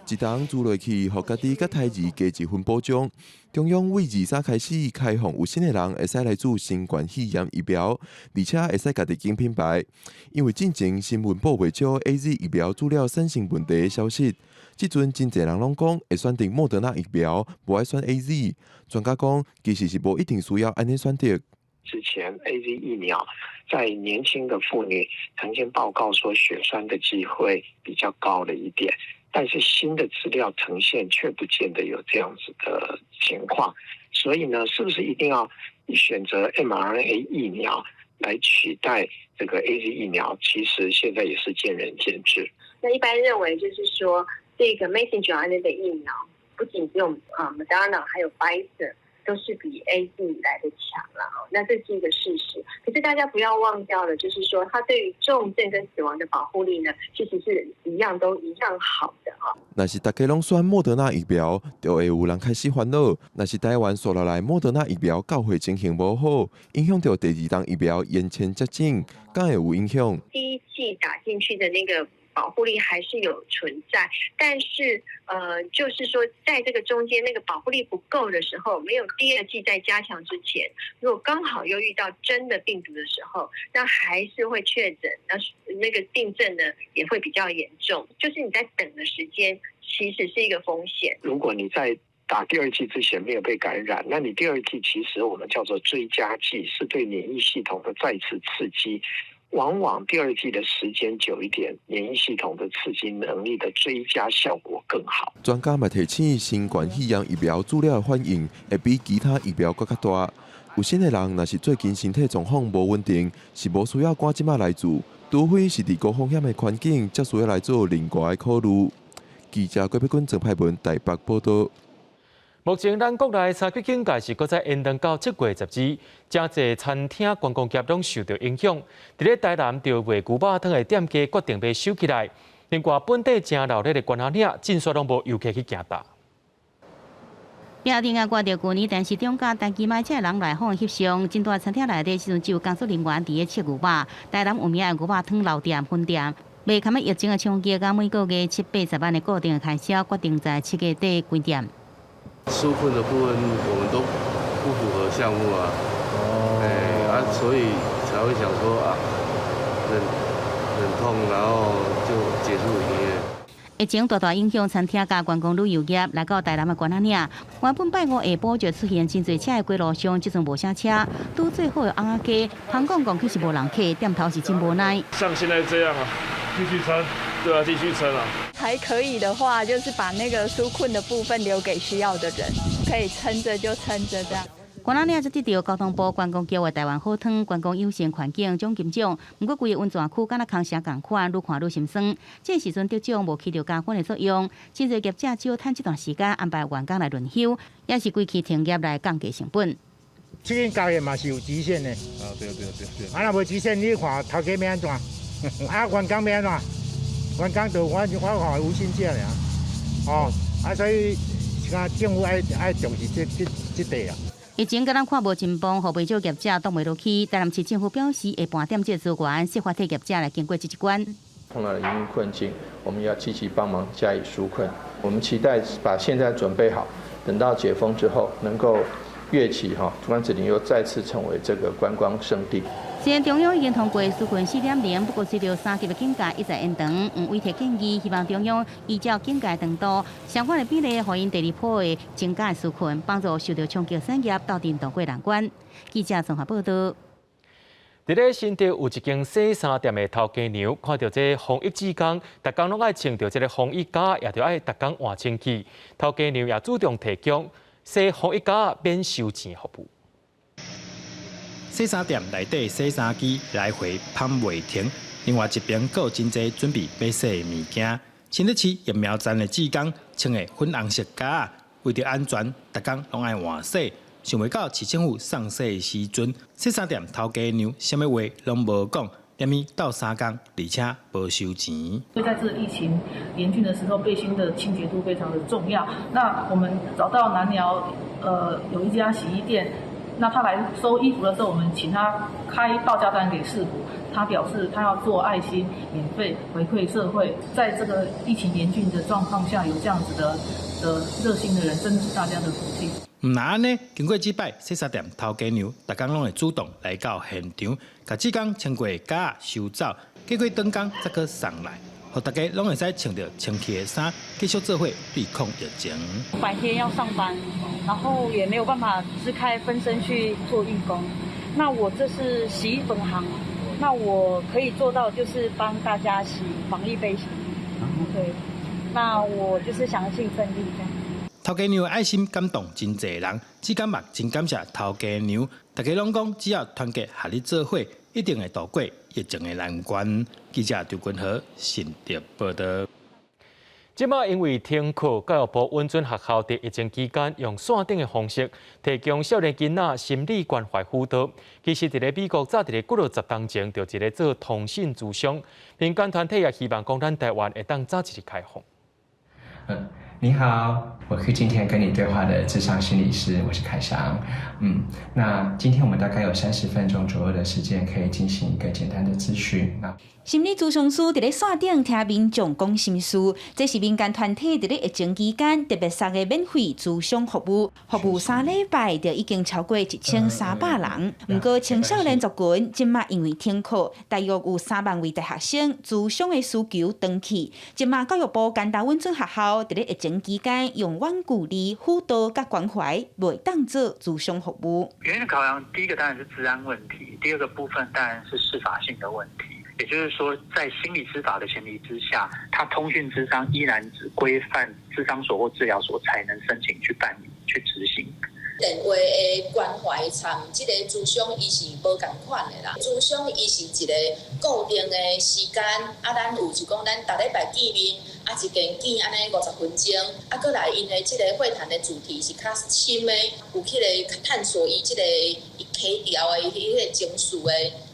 一針注落去，予家己佮胎兒加一分保障。中央對23開始開放有身的人會使來注新冠肺炎疫苗，而且會使家己揀品牌。因為進前新聞報袂少 AZ 疫苗注了產生問題的消息，這陣真濟人攏講會選擇莫德納疫苗，無愛選 AZ。專家講，其實是無一定需要按呢選擇。之前 AZ 疫苗在年輕的婦女曾經報告說血栓的機會比較高了一點。但是新的資料呈現卻不見得有這樣子的情況，所以呢，是不是一定要選擇 mRNA 疫苗來取代這個 AZ 疫苗？其實現在也是見仁見智。那一般認為就是說，這個 messenger RNA 的疫苗不僅只有啊 Moderna，還有 Pfizer 都是比 AZ 來的強了哈。那這是一個事實。可是大家不要忘掉了，就是說它對於重症跟死亡的保護力呢，其實是一樣都一樣好的哈。若是大家攏選莫德納疫苗，就會有人開始煩惱。若是台灣紲落來莫德納疫苗到貨情形無好，影響著第二針疫苗延前接種，敢會有影響？第一劑打進去的那個保護力還是有存在，但是，就是說，在這個中間那個保護力不夠的時候，沒有第二劑再加強之前，如果剛好又遇到真的病毒的時候，那還是會確診，那個病症呢也會比較嚴重。就是你在等的時間，其實是一個風險。如果你在打第二劑之前沒有被感染，那你第二劑其實我們叫做追加劑，是對免疫系統的再次刺激。往往第二劑的時間久一點，免疫系統的刺激能力的追加效果更好。專家嘛提醒，新冠肺炎疫苗注了的反應會比其他疫苗閣較大。有身的人若是最近身體狀況無穩定，是無需要趕這擺來注，除非是佇高風險的環境，才需要來做另外的考慮。記者郭碧君、鄭派文台北報道。目前咱國內三級警戒是閣再延長到7月10日，誠濟餐廳觀光業攏受著影響。佇咧台南，著賣牛肉湯的店家決定欲收起來。另外，本地誠熱鬧的關仔嶺，進煞攏無遊客去行搭。表定啊，掛著舊年電視中甲單機買車人來訪翕相，真大餐廳內底時陣只有工作人員佇咧切牛肉。台南有名的牛肉湯老店分店，袂堪疫情的衝擊，佮每個月七八十萬的固定開銷，決定在7月底關店。紓困的部分，我們都不符合項目啊，哦，啊，所以才會想說啊，忍忍痛，然後就結束營業。疫情大大影響餐廳佮觀光旅遊業，來到台南的關仔嶺，原本拜五下晡就出現真濟車的街路上，這陣無啥車，拄最好的尪仔雞，芳講講其實無人客，店頭是真無奈。像現在這樣啊，繼續撐，對啊，繼續撐啊。還可以的話，就是把那個紓困的部分留給需要的人，可以撐着就撐着這樣。關仔嶺則得著交通部觀光局的台灣好湯觀光友善環境獎金獎，毋過規个溫泉區敢若空城仝款，愈看愈心酸。這時陣得獎無起著加分的作用，真濟業者只好趁這段時間安排員工來輪休，抑是規氣停業來降低成本。這間交易嘛是有極限的。啊對對對對。啊，若無極限，你看頭家欲按怎？啊，員工欲按怎？員工就我看無薪假爾。哦，啊，所以是講政府愛重視這這塊啊。疫情敢若看無真幫，予袂少業者擋袂落去。台南市政府表示，會盤點這個資源，設法替業者來經過這一關。碰到了營運困境，我們要積極幫忙加以紓困。我們期待把現在準備好，等到解封之後，能夠躍起哈，關子嶺又再次成為這個觀光勝地。雖然中央已經通過紓困4.0，不過隨著三級的警戒一再延長，黃委提建議，希望中央依照警戒長度相關的比例，予𪜶第二波的增加紓困，幫助受到衝擊產業鬥陣渡過難關。記者綜合報導。佇咧新竹有一間洗衫店的頭家娘，看著這防疫志工，逐工攏愛穿著這个防疫甲，也著愛逐工換清氣。頭家娘也主動提供洗防疫甲免收錢服務。洗衫店內底洗衫機來回噴袂停，另外一邊閣有真濟準備欲洗的物件。新竹市疫苗站的志工穿的粉紅色夾仔，為著安全，逐工攏愛換洗。想袂到市政府送洗的時陣，洗衫店頭家娘啥物話攏無講，連伊鬥相共，而且無收錢。所以在這個疫情嚴峻的時候，背心的清潔度非常的重要。那我們找到南寮，有一家洗衣店。那他來收衣服的時候，我們請他開報價單給市府，他表示他要做愛心，免費回饋社會。在這個疫情嚴峻的狀況下，有這樣子的熱心的人，真的是大家的福氣。毋但按呢，經過這擺洗衫店頭家娘，逐工攏會主動來到現場，共志工穿過的夾仔收走，過幾頓工才閣送來，予大家攏會使穿著清氣的衫，繼續做伙對抗疫情。白天要上班，然後也沒有辦法支開分身去做義工。那我這是洗衣粉行，那我可以做到就是幫大家洗防疫背心。對，那我就是想要盡一份力這樣。頭家娘的愛心感動真濟人，只感覺真感謝頭家娘。大家攏講，只要團結合力做伙，一定會渡過疫情的難關。記者張君和新竹報導。這擺因為停課，教育部允准學校佇疫情期間用線頂的方式提供少年囡仔心理關懷輔導。其實，佇咧美國早佇咧幾落十冬前就一咧做通訊諮商，民間團體也希望講咱台灣會當早一日開放。嗯，你好，我是今天跟你對話的諮商心理師，我是凱翔。嗯，那今天我們大概有30分鐘左右的時間，可以進行一個簡單的諮詢。那心理諮商師佇咧線頂聽民眾講心事，這是民間團體佇咧疫情期間特別送的免費諮商服務。服務3禮拜就已經超過1300人。毋過青少年族群這馬因為停課，大約有3萬位大學生諮商的需求斷去。這馬教育部干焦允准學校佇咧疫情期間用遠距離輔導佮關懷，袂當做諮商服務。原因考量，第一個當然是資安問題，第二個部分當然是適法性的問題。也就是說，在心理師法的前提之下，他通訊諮商依然只規範諮商所或治療所才能申請去辦理、去執行。電話的關懷參這个諮商，伊是無仝款的啦。諮商伊是一個固定的時間，啊，咱有就講咱逐禮拜見面，啊，一見見按呢50分鐘，啊，閣來𪜶的這个會談的主題是較深的，有彼個探索伊這个伊起調的彼個情緒的。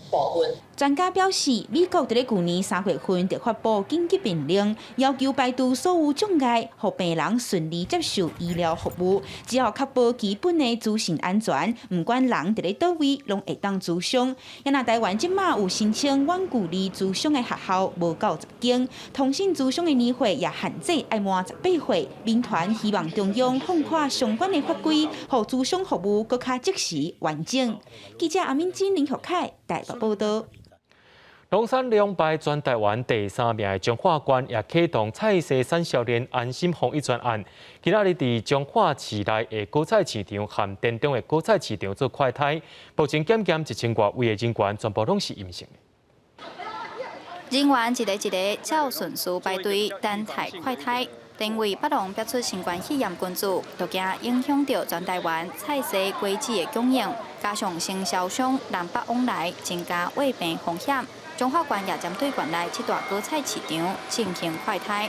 部分。專家表示，美國佇咧舊年3月份就發布緊急命令，要求排除所有障礙，予病人順利接受醫療服務。只要確保基本的資訊安全，毋管人佇咧佗位，攏會當諮商。若台灣這馬有申請遠距離諮商的學校無夠10間，通訊諮商的年歲也限制愛滿18歲。民團希望中央放寬相關的法規，予諮商服務閣較即時完整。記者阿敏珍、林學凱台北報道。龍山兩排全台灣第三名的彰化縣也啟動菜市產銷鏈安心防疫專案。今仔日佇彰化市內的果菜市場和田中的果菜市場做快篩，目前檢驗1000外位的人員全部攏是陰性。人員一个一个照順序排隊等待快篩，單位北農爆出新冠肺炎群組，就驚影響著全台灣菜市果子的供應，加上承銷商南北往來，增加衛病風險。彰化縣也針對縣內七大果菜市場進行快篩。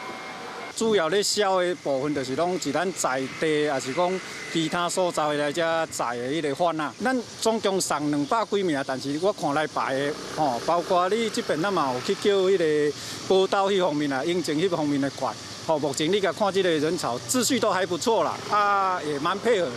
主要咧銷的部分就是攏是咱在地，抑是講其他所在來遮載的彼个販仔。咱總共送200幾名，但是我看來排的吼，包括你這邊咱嘛有去叫彼个寶島彼方面啊，永靖彼方面的管。吼，目前你共看這个人潮秩序都還不錯啦，啊，也蠻配合的。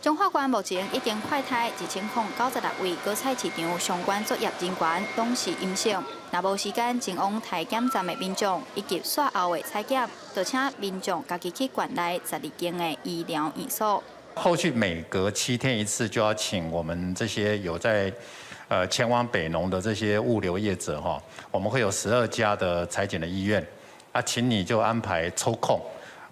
彰化縣目前已經快篩1096位果菜市場相關作業人員攏是陰性，若無時間前往篩檢站的民眾，以及煞後的採檢，就請民眾家己去縣內12間的醫療院所。後續每隔7天一次，就要請我們這些有在前往北農的這些物流業者哈，我們會有12家的採檢的醫院，啊，請你就安排抽空。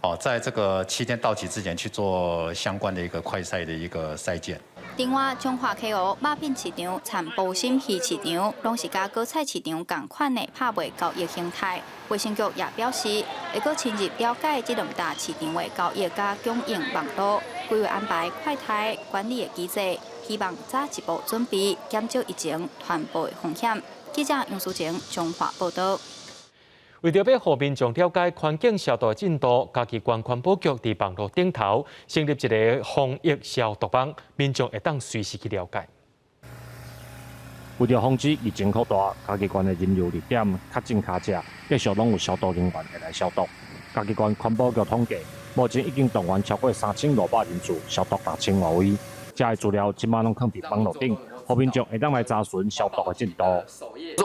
哦，在這個7天到期之前去做相關的一個快篩的一個篩檢。另外，彰化溪湖肉品市場、田埔心魚市場，攏是佮果菜市場仝款的拍賣交易形態。衛生局也表示，會閣深入了解這兩大市場的交易佮供應網路，規劃安排快篩管理的機制，希望早一步準備，減少疫情傳播的風險。記者楊淑晴彰化報道。為著欲予民眾了解環境消毒的進度，嘉義縣環保局佇網路頂頭成立一个防疫消毒網，民眾會當隨時去了解。為著防止疫情擴大，嘉義縣的人流熱點確診卡車繼續攏有消毒人員會來消毒。嘉義縣環保局統計，目前已經動員超過3500人次消毒6000外位。這个資料這馬攏囥佇網路頂，予民眾會當來查詢消毒的進度。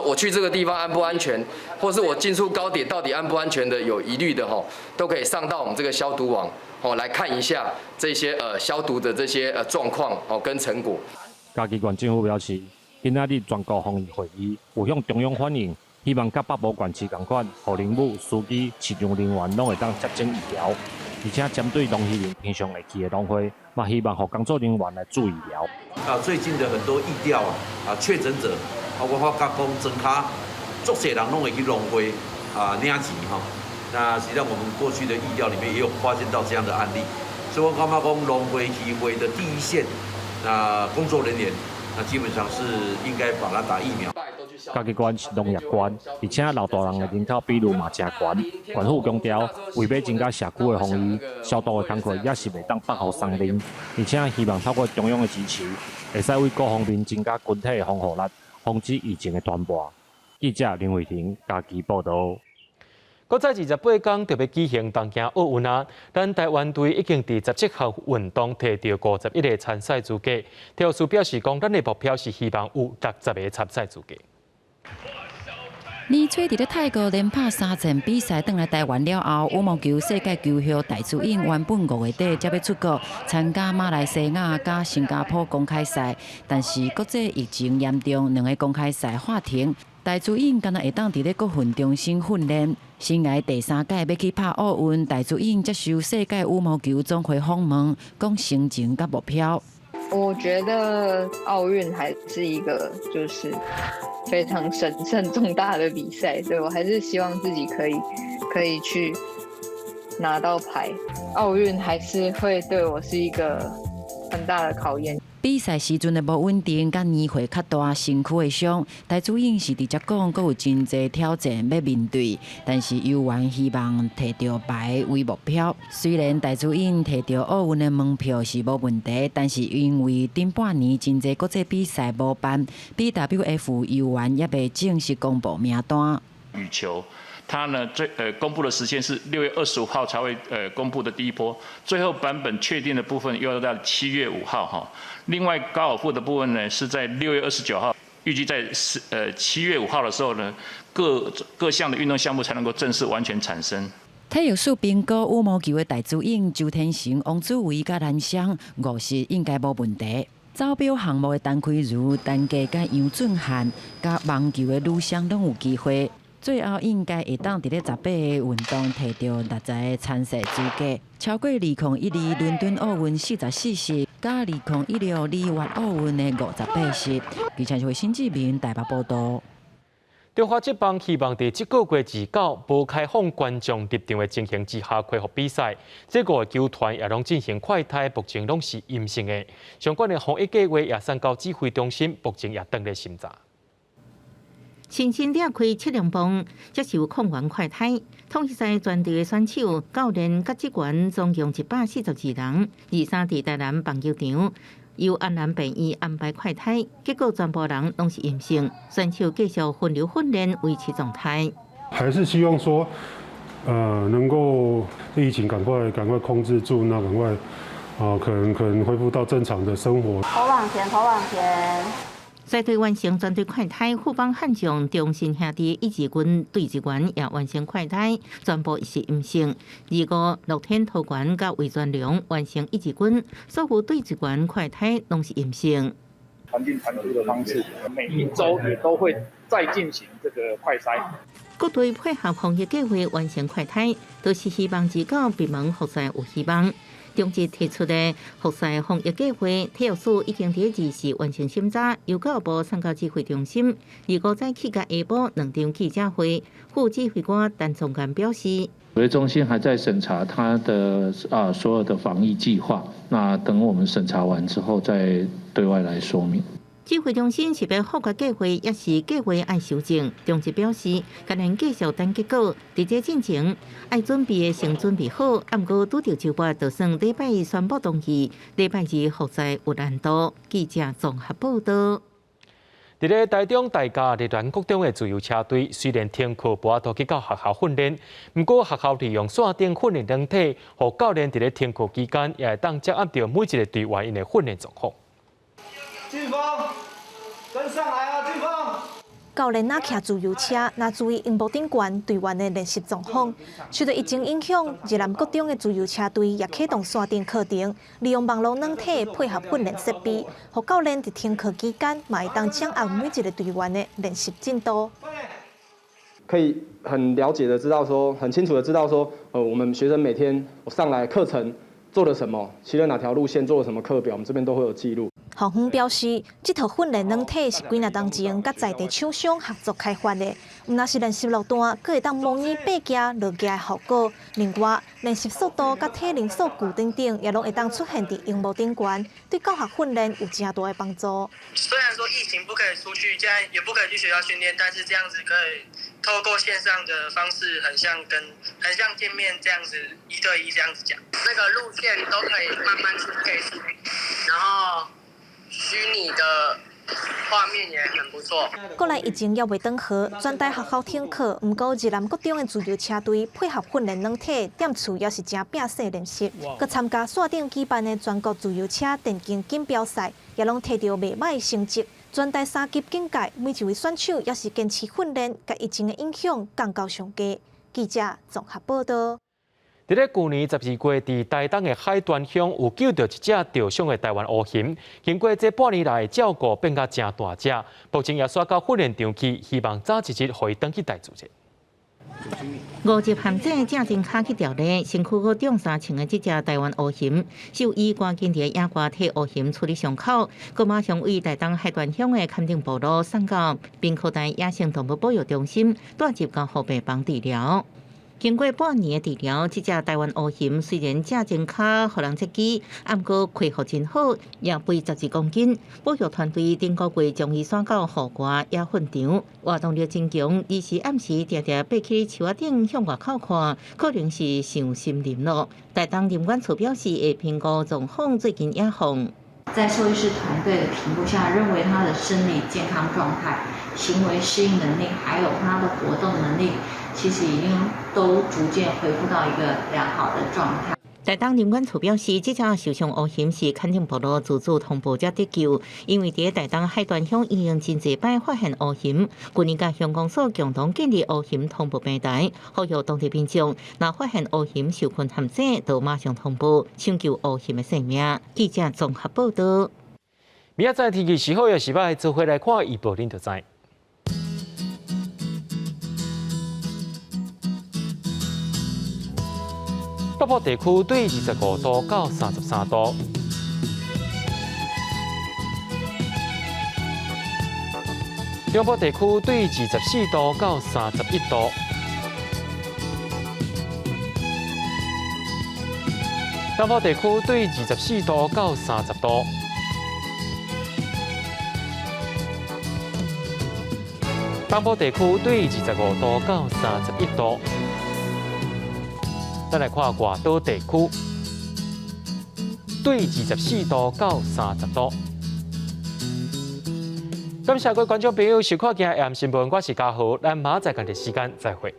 我去這個地方安不安全，或是我進出高鐵到底安不安全的，有疑慮的吼，都可以上到我們這個消毒網，哦來看一下這些消毒的這些狀況哦跟成果。嘉義縣政府表示，今仔日全國防疫會議有向中央反映，希望佮北部縣市仝款，予林務、司機、市場人員攏會當接種疫苗，而且針對農漁民平常會去的農會，嘛希望予工作人員來注疫苗。啊，最近的很多疫調啊，啊確診者，啊我發覺講莊跤足濟人攏會去農會啊領錢吼。那實際上我們過去的疫調裡面也有發現到這樣的案例，所以我感覺講農會漁會的第一線，那工作人員，那基本上是應該把他打疫苗。嘉義縣是農業縣，而且老大人的人口比率嘛誠懸。縣府強調，為欲增加社區的防禦，消毒的工課也是袂當放予鬆冗。而且希望透過中央的支持，會使對各方面增加群體的防護力，防止疫情的傳播。記者林慧婷嘉義報導。閣再28天就欲舉行東京奧運啊！咱台灣隊已經佇17項運動提著51個參賽資格。體育署表示講，咱的目標是希望有60個參賽資格。年初佇咧泰國連拍三戰比賽，轉來台灣了後，羽毛球世界球后戴資穎原本5月底才欲出國參加馬來西亞佮新加坡公開賽，但是國際疫情嚴重，兩个公開賽喊停。戴資穎敢若會當佇咧國訓中心訓練。生涯第三屆欲去拍奧運，戴資穎接受世界羽毛球總會訪問，講心情佮目標。我覺得奧運還是一個就是非常神聖重大的比賽，所以我還是希望自己可以去拿到牌。奧運還是會對我是一個很大的考驗。比賽時陣的無穩定，佮年歲較大，身軀會傷。戴資穎是直接講，閣有真濟挑戰欲面對，但是猶原希望提著牌為目標。雖然戴資穎提著奧運的門票是無問題，但是因為頂半年真濟國際比賽無辦，BWF 猶原猶未正式公布名單。羽球，它呢最公布的時間是6月25號才會公布的第一波，最後版本確定的部分又要到7月5號哈。另外高爾夫的部分呢是在6月29號，預計在7月5號的時候呢，各各項的運動項目才能夠正式完全產生。體育署評估羽毛球的戴資穎、周天成、王子維佮男雙五席應該無問題。走錶項目的陳凱茹、陳傑佮楊俊翰，佮網球的女雙攏有機會。最後應該會當佇咧18個運動提著60個參賽資格，超過2012倫敦奧運44席，佮2016里約奧運的58席。記者是新志明台北報道。中華職棒希望佇這個月29無開放觀眾入場的情形之下恢復比賽。這五个球團也攏進行快篩，目前攏是陰性的。相關的防疫計劃也送到指揮中心，目前也等咧審查。深深掠開測量棒，接受抗原快篩。統一賽全隊的選手、教練佮職員總共142人，23佇台南棒球場由安南病院安排快篩，結果全部人攏是陰性。選手繼續分流訓練，維持狀態。還是希望說，能夠疫情趕快趕快控制住，那趕快啊，可能恢復到正常的生活。頭往前，頭往前。率隊完成全隊快篩，富邦悍將中信兄弟一二軍隊職員也完成快篩，全部是陰性。二五樂天桃園佮魏全龍完成一二軍，所有隊職員快篩攏是陰性。團進團出的方式，每一週也都會再進行這個快篩。各隊配合防疫計劃完成快篩，都是希望29閉門復賽有希望。中職提出的復賽防疫計劃，體育署已經佇24完成審查，由教育部送到指揮中心。25早起佮下晡兩場記者會，副指揮官陳宗幹表示，指揮中心還在審查他的所有的防疫計劃，那等我們審查完之後再對外來說明。指揮中心是欲復決計劃，抑是計劃愛修正？中職表示，今年繼續等結果，佇這進前愛準備的先準備好，毋過拄著週末就算禮拜一宣布同意，禮拜二復賽有難度。記者綜合報道。佇咧台中大甲立蘭國中的自由車隊，雖然停課無法度去到學校訓練，毋過學校利用線頂訓練軟體，予教練佇咧停課期間，也會當掌握著每一个隊員𪜶的訓練狀況。俊峰，跟上來啊！俊峰。教練若騎自由車，若注意螢幕頂懸隊員的練習狀況。受到疫情影響，日南國中的自由車隊也啟動線頂課程，利用網路軟體配合訓練設備，予教練佇停課期間嘛會當掌握每一个隊員的練習進度。可以很了解的知道說，很清楚的知道說，我們學生每天上來課程做了什麼，騎了哪條路線，做了什麼課表，我們這邊都會有記錄。校方表示，這套訓練軟體是幾若當前佮在地廠商合作開發的，毋但是練習路段，閣會當模擬爬行、落行的效果。另外，練習速度佮體能數據等等，也攏會當出現佇螢幕頂懸，對教學訓練有誠大的幫助。雖然說疫情不可以出去，現在也不可以去學校訓練，但是這樣子可以透過線上的方式，很像見面這樣子一對一這樣子講，那個路線都可以慢慢去配速，然後虛擬的畫面也很不錯。國內疫情猶未斷河，全台學校停課，毋過日南國中的自由車隊配合訓練軟體，踮厝也是誠拚勢練習。閣參加線頂舉辦的全國自由車電競錦標賽，也攏提著袂䆀成績。全台三級警戒，每一位選手也是堅持訓練，共疫情的影響降到上低。記者綜合報道。佇咧舊年12月，佇台東的海端鄉有救著一隻著傷的台灣烏鴴。經過這半年來的照顧，變甲誠大隻。目前也徙到訓練場去，希望早一日予伊轉去大自然。五級陷阱正前跤去牢咧，身軀閣中三槍的這隻台灣烏鴴，獸醫趕緊佇野外替烏鴴處理傷口，閣馬上為台東海端鄉的崁頂部落送到屏科大野生動物保育中心，帶入加護病房治療。經過半年的治療，這隻台灣烏熊雖然正前跤予人折枝，毋過恢復真好，也肥12公斤。保育團隊頂個月將伊徙到戶外野訓場，活動力真強，而是暗時定定爬去樹仔頂向外口看，可能是想森林咯。台東林管處表示會評估狀況，最近野放。在獸醫師團隊的評估下，認為他的生理健康狀態、行為適應能力，還有他的活動能力，其實已經都逐漸恢復到一個良好的狀態。台東林管處表示，這隻受傷烏熊是崁頂部落自主通報才得救，因為佇台東海端鄉已經真濟擺發現烏熊，去年佮鄉公所共同建立烏熊通報平台，呼籲當地民眾，若發現烏熊受困陷阱，就馬上通報，搶救烏熊的性命。記者綜合報道。明仔載天氣是好抑是䆀，做伙來看預報，恁就知。北部地區對25度到33度，中部地區對24度到31度，南部地區對24度到30度，東部地區對25度到31度。再來看外島地區，對24度到30度。感謝各位觀眾朋友收看今日 AM 新聞，我是嘉豪，咱明仔載仝個時間再會。